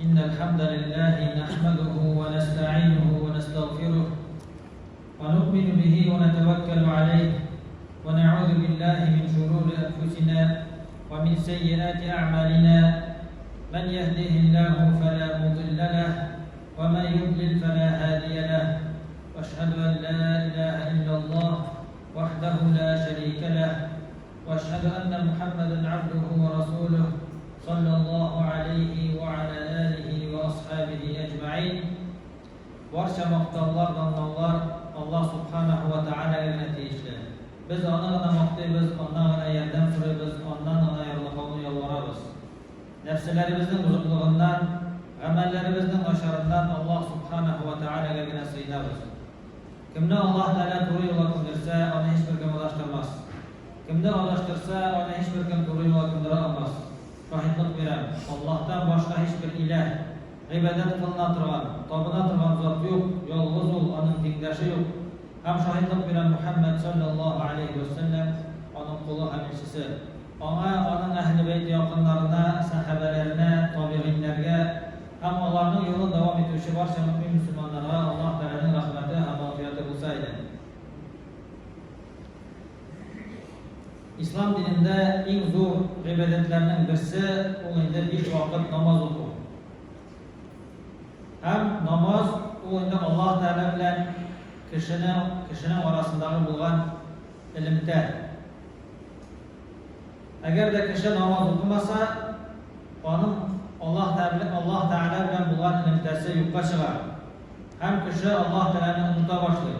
إن الحمد لله نحمده ونستعينه ونستغفره ونؤمن به ونتوكل عليه ونعوذ بالله من شرور أنفسنا ومن سيئات أعمالنا من يهده الله فلا مضل له ومن يضلل فلا هادي له واشهد أن لا إله إلا الله وحده لا شريك له واشهد أن محمدا عبده ورسوله صلى الله عليه وعلى آله وأصحابه أجمعين Барча мактаулар, данлаулар Аллаһ Субханаһу ва Тәгаләгә генә тиешле. Без Аны гына мактыйбыз, Аннан гына ярдәм сорыйбыз, Аннан гына ярлыкауны ялварабыз. Нәфселәребезнең бозыклыгыннан, гамәлләребезнең начарыннан Аллаһ Субханаһу ва Тәгаләгә генә сыенабыз. Кемне Аллаһ Тәгалә туры юлга күндерсә, аны һичбер кем адаштырмас. Кемне адаштырса, аны һичбер кем туры юлга күндерә алмас. Шаһитлык бирәм, Аллаһтан башка һичбер иләһ, гыйбадәт кылына торган, табына торган зат юк, ялгыз Ул, Аның тиңдәше юк. Һәм шаһитлык бирәм, Мухәммәд салләллаһу галәйһи вә сәлләм, Аның колы һәм илчесе. Аңа, аның әһле бәйте якыннарына, сәхабәләренә, табигыйннәргә һәм аларның юлын дәвам итүче барча мөэмин-мөселманнарга Аллаһ Тәгаләнең рәхмәте һәм мәгъфирәте булса иде. Ислам динендә иң зур гыйбадәтләрнең берсе ул инде биш вакыт намаз уку. Һәм намаз ул инде Аллаһ Тәгалә белән кешенең кешенең арасындагы булган элемтә. Әгәр дә кеше намаз укымаса, аның Аллаһ Тәгалә Аллаһ Тәгалә белән булган элемтәсе юкка чыга. Һәм кеше Аллаһ Тәгаләне оныта башлый.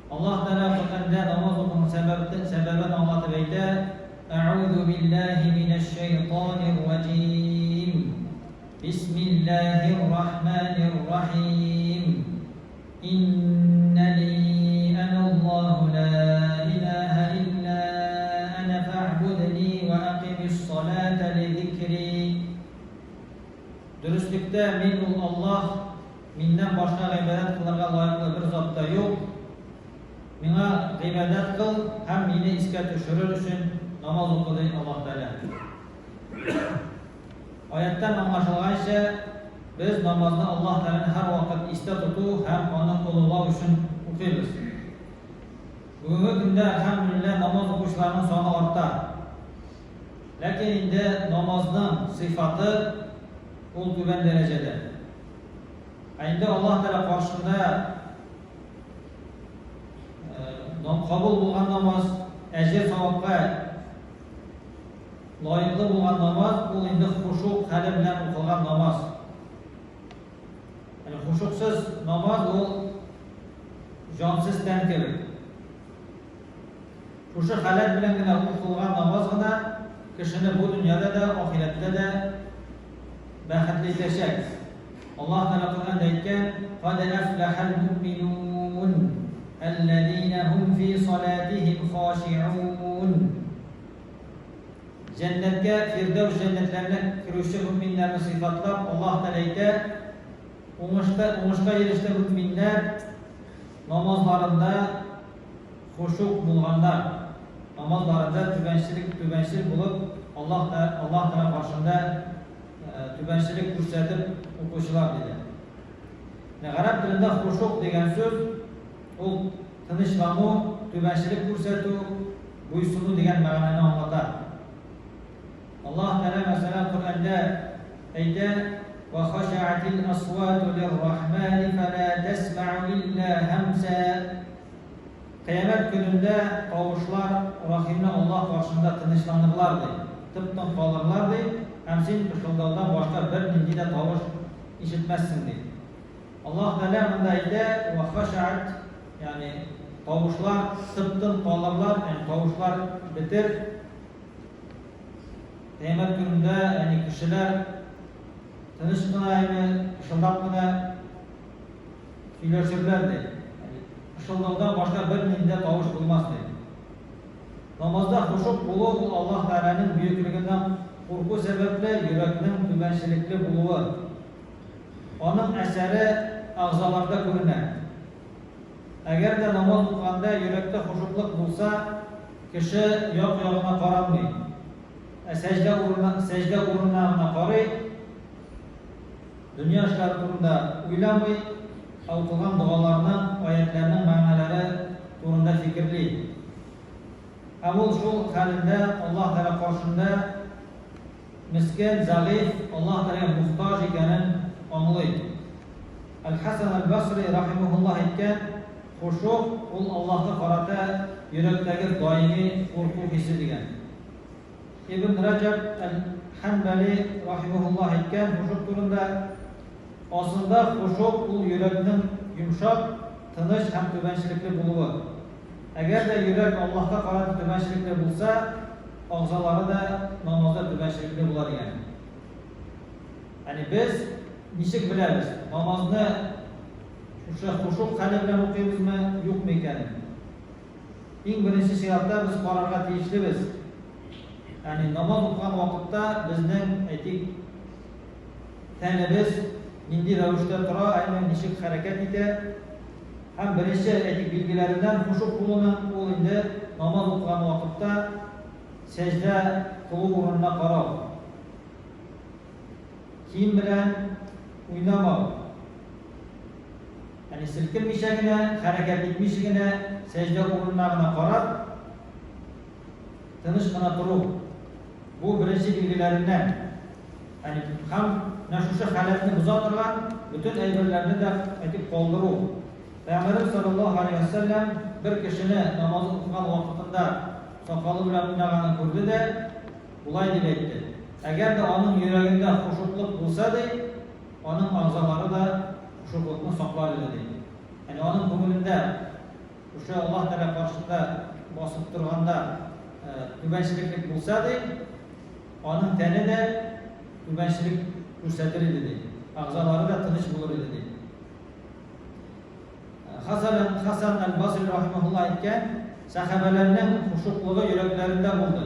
Аллаһ Тәгалә Коръәндә намаз укуның сәбәбен, сәбәбен аңлатып әйтә, Әгъузу биллаһи минәш-шәйтанир раҗим. Бисмиллаһир рахманир рахим. Иннәни әнәллаһу ла илаһа илля әнә фәгъбудни ва акимис-салата ли зикри. Дөреслектә, мин ул Аллаһ, Миннән башка гыйбадәт кылырга лаеклы бер зат та юк. Миңа гыйбадәт кыл һәм мине искә төшерер өчен намаз укы, ди Аллаһ Тәгалә. Аяттан аңлашылганча, без намазны Аллаһ Тәгаләне һәрвакыт истә тоту һәм аны олылау өчен укыйбыз. Бүгенге көндә, әлхәмдүлилләһ, намаз укучыларның саны арта. Ләкин инде намазның сыйфаты ул түбән дәрәҗәдә. Ә инде Аллаһ Тәгалә каршында кабул булган намаз, әҗер савапка лаеклы булган намаз, ул инде хушук хәле белән укылган намаз. Яни хушуксыз намаз ул җансыз тән кебек. Шушы халәт белән генә укылган намаз гына кешене бу дөньяда да, ахирәттә дә бәхетле итәчәк. Аллаһ Тәгалә Коръәндә әйткән: "Кад әфләхәл муъминун, әлләзина һум фи салатихим хашиун." Җәннәткә, Фирдәүс җәннәтләренә керүче мөэминнәрне сыйфатлап, Аллаһ Тәгалә әйтә: Уңышта, уңышка иреште мөэминнәр намазларында хошук булганнар, намазларында түбәнчелек, түбәнчел булып, Аллаһ Тә, Аллаһ Тәгалә каршында түбәнчелек күрсәтеп укучылар, диде. Менә гарәп телендә хошук дигән сүз ул тынычлану, түбәнчелек күрсәтү, буйсыну дигән мәгънәне аңлата. Аллаһ Тәгалә, мәсәлән, Коръәндә әйтә, Вә хашәәтил асвату лир-рахмани фәлә тәсмәу илля һәмсә. Кыямәт көнендә тавышлар Рахимле Аллаһ каршында тынычланырлар, ди, тып-тын калырлар, ди, һәм син пышылдаудан башка бернинди дә тавыш ишетмәссең, ди. Аллаһ Тәгалә монда әйтә, Вә хашәәт, ягъни тавышлар тып-тын калырлар, ягъни тавышлар бетер. Кыямәт көнендә, ягъни кешеләр тыныч кына, ягъни пышылдап кына сөйләшерләр, ди. Ягъни пышылдаудан башка бернинди дә тавыш булмас, ди. Намазда хошук булу ул Аллаһ Тәгаләнең бөеклегеннән курку сәбәпле йөрәкнең түбәнчелекле булуы. Аның әсәре әгъзаларда күренә. Әгәр дә намаз укыганда йөрәктә хошуклык булса, кеше як-ягына каранмый, ә сәҗдә урынына, сәҗдә урынына гына карый. Дөнья эшләре турында уйламый, ә укылган догаларның, аятьләрнең мәгънәләре турында фикерли. Һәм ул шул хәлендә Аллаһ Тәгалә каршында мескен, зәгыйфь, Аллаһ Тәгаләгә мохтаҗ икәнен аңлый. Әл-Хәсән әл-Басри рахимаһуллаһ әйткән, Хошуг ул Аллаһка карата йөрәктәге даими курку хисе дигән. Ибн Раҗаб әл-Хәнбәли рахимаһуллаһ әйткән хошуг турында, Асылда хошуг ул йөрәкнең йомшак, тыныч һәм түбәнчелекле булуы. Әгәр дә йөрәк Аллаһка карата түбәнчелекле булса, агъзалары да намазда түбәнчелекле була дигән. Ягъни без ничек беләбез, намазны шушы хошуг хәле белән укыйбызмы, юкмы икәнен? Иң беренче чиратта без карарга тиешлебез. Ягъни намаз укыган вакытта безнең, әйтик, тәнебез нинди рәвештә тора, әйме ничек хәрәкәт итә. Һәм беренче, әйтик, билгеләреннән хушук булуның ул инде намаз укыган вакытта сәҗдә кылу урынына карау. Кием белән уйнамау. Ягъни селкенмичә генә, хәрәкәт итмичә генә, сәҗдә урынына гына карап, тыныч кына тору. Бу беренче билгеләреннән. Ягъни һәм менә шушы халәтне боза торган бөтен әйберләрне дә әйтеп калдыру. Пәйгамбәребез саллаллаһу алейһи ва сәлләм бер кешене намаз укыган вакытында сакалы белән уйнаганын күрде дә, болай дип әйтте: Әгәр дә аның йөрәгендә хошуклык булса, ди, аның әгъзалары да хошуклыкны саклар иде, ди. Ягъни аның күңелендә шушы Аллаһ Тәгалә каршында басып торганда түбәнчелеклек булса, ди, аның тәне дә түбәнчелек күрсәтер иде, ди. Әгъзалары да тыныч булыр иде, ди. Хасан, Хасан әл-Басри рахимахулла әйткән, сәхабәләрнең хушуклыгы йөрәкләрендә булды.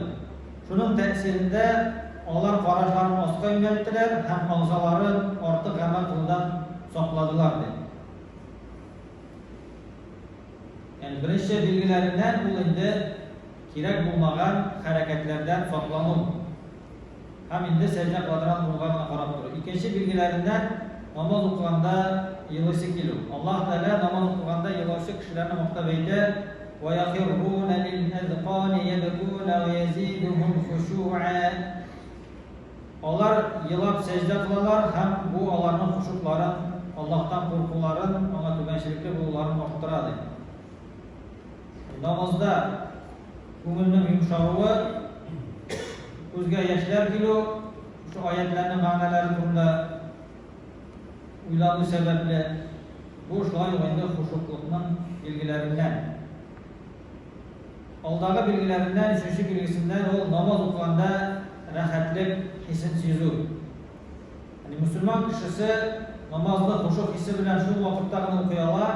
Шуның тәэсирендә алар карашларын аска юнәлттеләр һәм агъзаларын артык гамәл кылудан сакладылар, ди. Ягъни беренче билгеләреннән ул инде кирәк булмаган хәрәкәтләрдән саклану. Һәм инде сәҗдә кыла торган урынга гына карап тору. Икенче билгеләреннән, намаз укыганда елыйсы килү. Аллаһ Тәгалә намаз укыганда елаучы кешеләрне мактап әйтә, Вә яхиррунә лил-әзкани ябкүнә вә язидүһүм хушуа. Алар елап сәҗдә кылалар һәм бу аларның хушукларын, Аллаһтан куркуларын, Аңа түбәнчелекле булуларын арттыра, ди. Намазда күңелнең йомшаруы, күзгә яшьләр килү, шушы аятьләрнең мәгънәләре турында уйлану сәбәпле, бу шулай ук инде хушуклыкның билгеләреннән. Алдагы билгеләреннән, өченче билгесеннән ул намаз укыганда рәхәтлек хисен сизү. Ягъни мөселман кешесе намазны хошук хисе белән шул вакытта гына укый ала,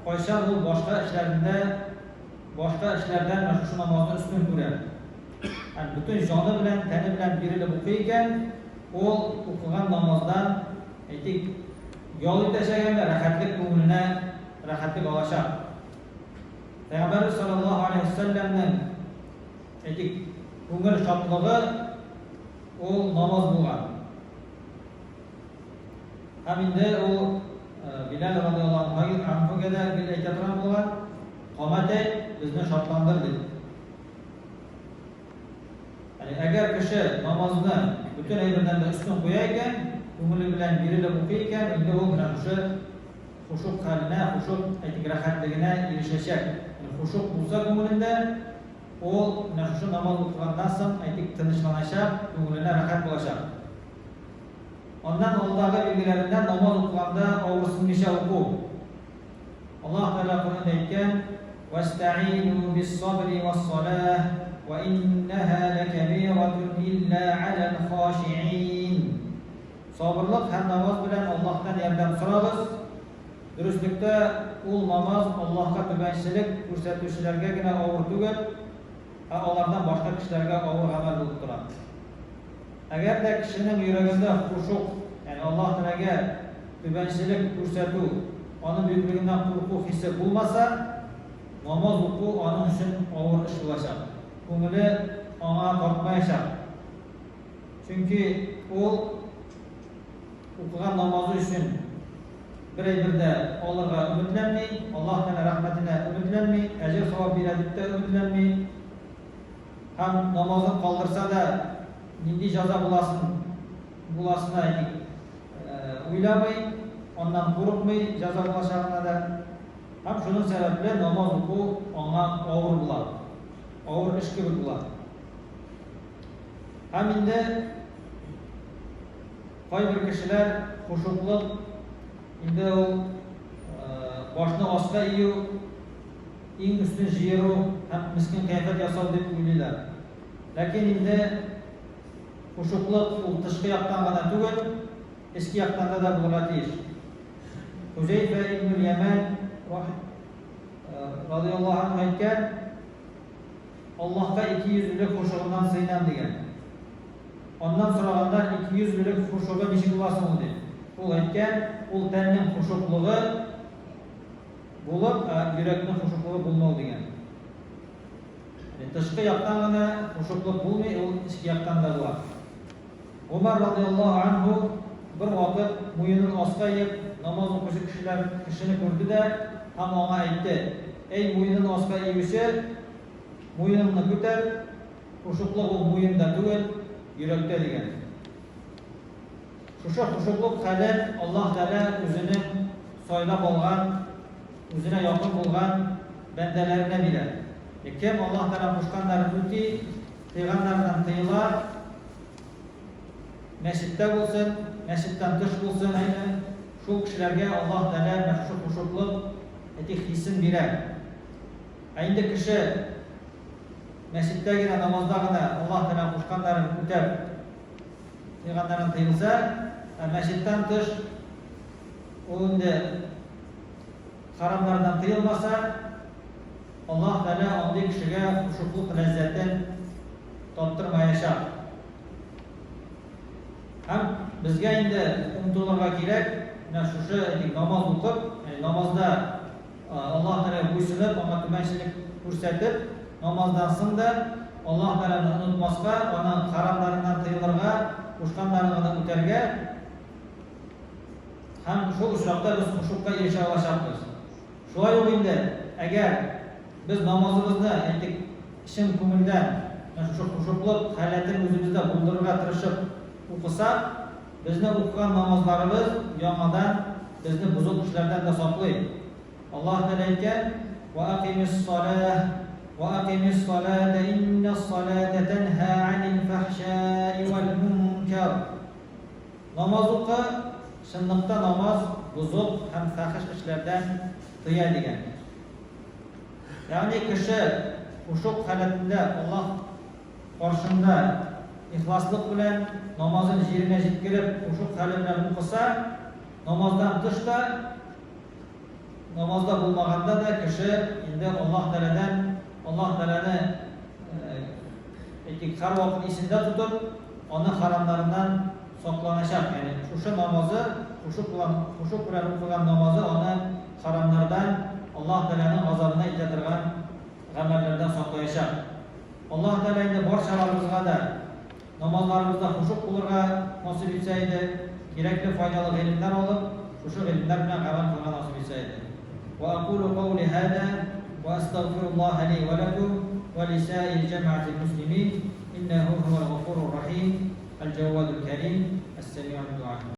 кайчан ул башка эшләрендә, башка эшләрдән менә шушы намазны өстен күрә. Һәм бөтен җаны белән, тәне белән бирелеп укый икән, ул укыган намаздан, әйтик, ял итәчәк һәм дә рәхәтлек күңеленә рәхәтлек алачак. Пәйгамбәрбез саллаллаһу алейһи ва сәлләмнең, әйтик, күңел шатлыгы ул намаз булган. Һәм инде ул Биләл радиаллаһу анһуга да гел әйтә торган булган, камәт әйт, безне шатландыр дип. Ягъни әгәр кеше намазны бөтен әйбердән дә өстен куя икән, күңеле белән бирелеп укый икән, инде ул менә шушы хушук хәленә, хушук, әйтик, рәхәтлегенә ирешәчәк. Хушук булса күңелендә, Ул менә шушы намаз укыганнан соң, әйтик, тынычланачак, күңеленә рәхәт булачак. Аннан алдагы билгеләреннән намаз укыганда авырсынмыйча уку. Аллаһ Тәгалә Коръәндә әйткән, Вәстәгыйну бис-сабри вас-салаһ, ва иннаһа ләкәбиратун илля галәл хашиин. Сабырлык һәм намаз белән Аллаһтан ярдәм сорагыз. Дөреслектә, ул намаз Аллаһка түбәнчелек күрсәтүчеләргә генә авыр түгел, ә алардан башка кешеләргә авыр гамәл булып тора. Әгәр дә кешенең йөрәгендә хушук, ягъни Аллаһ Тәгаләгә түбәнчелек күрсәтү, Аның бөеклегеннән курку хисе булмаса, намаз уку аның өчен авыр эш булачак, күңеле аңа тартмаячак. Чөнки ул. укыган намазы өчен бер әйбер дә алырга өметләнми, Аллаһ Тәгалә рәхмәтенә өметләнми, әҗер-савап бирә дип тә өметләнми. Һәм намазын калдырса да, нинди җәза буласын, буласына әйтик, уйламый, аннан курыкмый, җәза булачагына да. Һәм шуның сәбәпле намаз уку аңа авыр була. Авыр эш кебек була. Һәм инде кайбер кешеләр хушуклык инде ул башны аска ию, иң өстен җыеру һәм мескен кыяфәт ясау дип уйлыйлар. Ләкин инде хушуклык ул тышкы яктан гына түгел, эчке яктан да булырга тиеш. Хузәйфә ибн Яман радиаллаһу анһу әйткән, Аллаһка икейөзлелек хушугыннан сыенам, дигән. Аннан сораганнар, икейөзлелек хушугы ничек була соң ул, дип. Ул әйткән, ул тәннең хушуклыгы булып, ә йөрәкнең хушуклыгы булмау, дигән. Ягъни тышкы яктан гына хушуклык булмый, ул эчке яктан да була. Гомәр радиаллаһу анһу бер вакыт муенын аска иеп намаз укучы кешеләр кешене күрде дә һәм аңа әйтте, Әй, муенын аска июче, муеныңны күтәр, хушуклык ул муенда түгел, йөрәктә, дигән. Шушы хушуклык хәлен Аллаһ Тәгалә үзенең сайлап алган, үзенә якын булган бәндәләренә бирә. Кем Аллаһ Тәгалә кушканнарын үти, тыйганнарыннан тыела, мәчеттә булсын, мәчеттән тыш булсын, әйме, шул кешеләргә Аллаһ Тәгалә менә шушы хушуклык, әйтик, хисен бирә. Ә инде кеше мәчеттә генә, намазда гына Аллаһ Тәгалә кушканнарын үтәп, тыйганнарын тыелса, ә мәчеттән тыш ул инде харамнардан тыелмаса, Аллаһ Тәгалә андый кешегә хушуклык ләззәтен таттырмаячак. Һәм безгә инде омтылырга кирәк, менә шушы, әйтик, намаз укып, ягъни намазда Аллаһ Тәгаләгә буйсынып, аңа түбәнчелек күрсәтеп, намаздан соң да Аллаһ Тәгаләне онытмаска, аның харамнарыннан тыелырга, кушканнарын гына үтәргә һәм шул очракта без хушукка ирешә алачакбыз. Шулай ук инде, әгәр без намазыбызны, әйтик, чын күңелдән, менә шушы хушуклык халәтен үзебездә булдырырга тырышып укысак, безнең укыган намазларыбыз яңадан безне бозык эшләрдән дә саклый. Аллаһ Тәгалә әйткән, Вә акимис-саләһ, вә акимис-саләтә, иннәс-саләтә тәнһә анил фәхшәи вәл-мункәр. Намаз укы, чынлыкта намаз бозык һәм фәхеш эшләрдән тыя дигән. Ягъни кеше хушук халәтендә Аллаһ каршында ихласлык белән намазын җиренә җиткереп, хушук хәле белән укыса, намаздан тыш та, намазда булмаганда да кеше инде Аллаһ Тәгаләдән, Аллаһ Тәгаләне әйтик, һәрвакыт исендә тотып, аны харамнарыннан сакланачак. Ягъни шушы намазы, хушук белән, хушук белән укыган намазы аны харамнардан, Аллаһ Тәгаләнең газабына илтә торган гамәлләрдән саклаячак. Аллаһ Тәгалә инде барчаларыбызга да намазларыбызда хушук булырга насыйп итсә иде, кирәкле файдалы гыйлемнәр алып, шушы гыйлемнәр белән гамәл кылырга насыйп итсә иде. Ва акулу каули һада ва астагфируллаһа ли ва лакум ва лисаири җәмәгатил муслимин иннәһу һувал гафурур рахим, әл-җаввадул кәрим, әс-сәми'уд дуа.